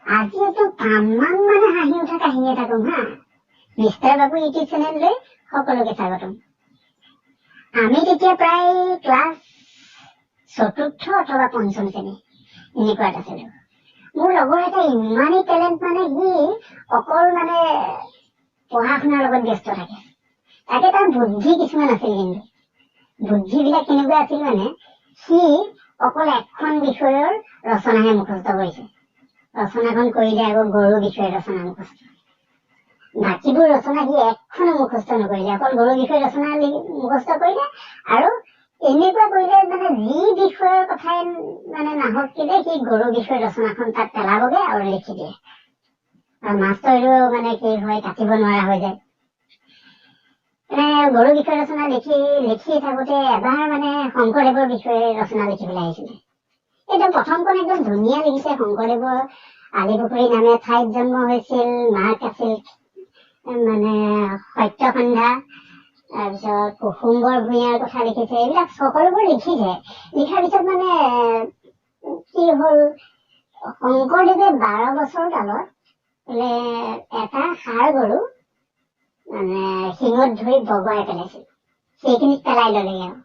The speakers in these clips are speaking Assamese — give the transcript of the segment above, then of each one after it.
আজি একদম তামাম মানে হাঁহি উঠা কাহিনী এটা কম হা। মিষ্টাৰ বাবু ইউটিউব চেনেললৈ সকলোকে স্বাগতম। আমি তেতিয়া প্ৰায় ক্লাছ চতুৰ্থ অথবা পঞ্চম শ্ৰেণী এনেকুৱাত আছিলো। মোৰ লগৰ এটা ইমানেই টেলেণ্ট, মানে সি অকল মানে পঢ়া শুনাৰ লগত ব্যস্ত থাকে। তাকে তাৰ বুদ্ধি কিছুমান আছিল, কিন্তু বুদ্ধিবিলাক কেনেকুৱা আছিল, মানে সি অকল এখন বিষয়ৰ ৰচনাহে মুখস্থ কৰিছে। ৰচনাখন কৰিলে আকৌ গৰুৰ বিষয়ে ৰচনা মুখস্থ, বাকীবোৰ ৰচনা সি এখনো মুখস্থ নকৰিলে। অকল গৰুৰ বিষয়ে ৰচনা মুখস্থ কৰিলে আৰু এনেকুৱা কৰিলে, মানে যি বিষয়ৰ কথাই মানে নাহক কেলে, সি গৰুৰ বিষয়ে ৰচনাখন তাত পেলাবগে আৰু লিখি দিয়ে। আৰু মাষ্টৰেও মানে কি হয়, কাটিব নোৱাৰা হৈ যায়। মানে গৰুৰ বিষয়ে ৰচনা লিখি লিখি থাকোতে এবাৰ মানে শংকৰদেৱৰ বিষয়ে ৰচনা লিখিবলৈ আহিছিলে। একদম প্ৰথমখন একদম ধুনীয়া লিখিছে। শংকৰদেৱৰ আলিপুখুৰী নামে ঠাইত জন্ম হৈছিল, মাক আছিল মানে সত্যসন্ধা, তাৰপিছত কুসুম্বৰ ভূঞাৰ কথা লিখিছে, এইবিলাক সকলোবোৰ লিখিছে। লিখাৰ পিছত মানে কি হ'ল, শংকৰদেৱে 12 বছৰ কালত বোলে এটা ষাঁড় গৰু মানে শিঙত ধৰি বগৰাই পেলাইছিল। সেইখিনিত পেলাই ল'লেগে আৰু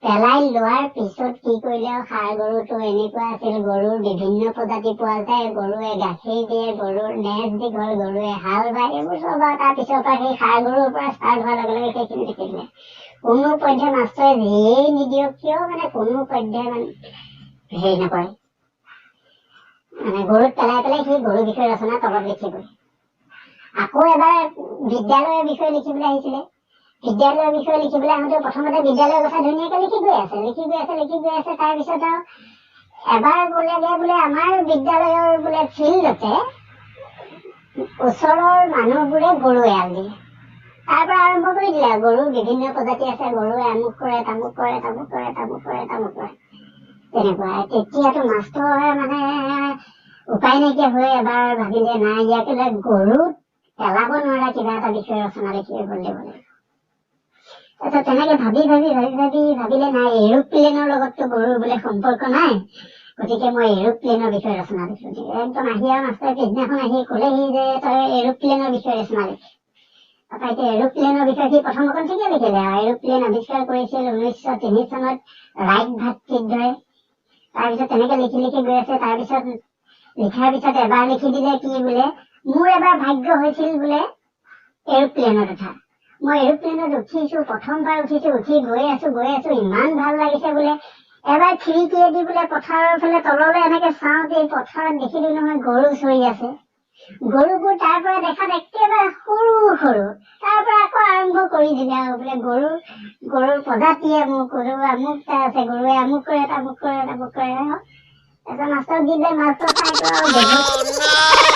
পেলাই লোৱাৰ পিছত কি কৰিলে, ষাঁড় গৰুটো এনেকুৱা আছিল, গৰুৰ বিভিন্ন প্ৰজাতি পোৱা যায়, গৰুৱে গাখীৰ দিয়ে, গৰুৰ নেজ দীঘল, গৰুৱে হাল বায়, এইবোৰ চব। আৰু তাৰ পিছৰ পৰা সেই ষাঁড় গৰুৰ পৰা ষ্টাৰ্ট হোৱাৰ লগে লগে সেইখিনি লিখি দিলে। কোনো পধ্যে মাষ্টৰে যিয়েই নিদিয়ক কিয়, মানে কোনো পধ্যে মানে হেৰি নকৰে, মানে গৰুত পেলাই পেলাই সি গৰুৰ বিষয়ে ৰচনা তলত লিখিবই। আকৌ এবাৰ বিদ্যালয়ৰ বিষয়ে লিখিবলৈ আহিছিলে। বিদ্যালয়ৰ বিষয়ে লিখিবলৈ আহোঁতে প্ৰথমতে বিদ্যালয়ৰ কথা ধুনীয়াকে লিখি গৈ আছে, লিখি গৈ আছে, লিখি গৈ আছে। তাৰপিছত আৰু এবাৰ বোলেগে, বোলে আমাৰ বিদ্যালয়ৰ বোলে ফিল্ডতে ওচৰৰ মানুহবোৰে গৰু এৰাল দিয়ে। তাৰ পৰা আৰম্ভ কৰি দিলে, গৰুৰ বিভিন্ন প্ৰজাতি আছে, গৰুৱে আমুক কৰে, তামুক কৰে, তামুক কৰে, তামুক কৰে, তামুক কৰে, তেনেকুৱা। তেতিয়াতো মাষ্টৰে মানে উপায় নাইকিয়া হৈ এবাৰ ভাবিলে, নাই, ইয়াকে গৰুত পেলাব নোৱাৰা কিবা এটা বিষয়ে ৰচনা লিখিব দিব লাগিব। তাৰপিছত তেনেকে ভাবি ভাবি ভাবি ভাবি ভাবিলে, নাই, এৰোপ্লেনৰ লগততো গৰুৰ বোলে সম্পৰ্ক নাই, গতিকে মই এৰোপ্লেনৰ বিষয়ে ৰচনা লিখো। একদম আহি আৰু মাষ্টৰে পিছদিনাখন আহি ক'লেহি যে তই এৰোপ্লেনৰ বিষয়ে ৰচনা লিখ। তাৰপৰা এতিয়া এৰোপ্লেনৰ বিষয়ে সি প্ৰথম অকণ ঠিকে লিখিলে আৰু এৰোপ্লেন আৱিষ্কাৰ কৰিছিল 1903 চনত ৰাইট ভাতৃদ্বয়ে। তাৰপিছত তেনেকে লিখি লিখি গৈ আছে। তাৰপিছত লিখাৰ পিছত এবাৰ লিখি দিলে কি বোলে, মোৰ এবাৰ ভাগ্য হৈছিল বোলে এৰোপ্লেনত উঠা। মই এৰোপ্লেনত উঠিছো, প্ৰথমবাৰ উঠিছো, উঠি গৈ আছো, গৈ আছো, ইমান ভাল লাগিছে বোলে। এবাৰ খিৰিকীয়েদি বোলে পথাৰৰ ফালে তললৈ এনেকে চাওঁতে পথাৰত দেখিলো নহয় গৰু চৰি আছে। গৰুবোৰ তাৰ পৰা দেখাত একেবাৰে সৰু সৰু। তাৰ পৰা আকৌ আৰম্ভ কৰি দিলে আৰু বোলে গৰুৰ প্ৰজাতিয়ে মোক, গৰু আমুকটা আছে, গৰুৱে আমুক কৰে, তামুক কৰে, তামুক কৰে। তাৰপিছত মাষ্টৰক দি দিলে। মাষ্টৰ চাইতো আৰু বহুত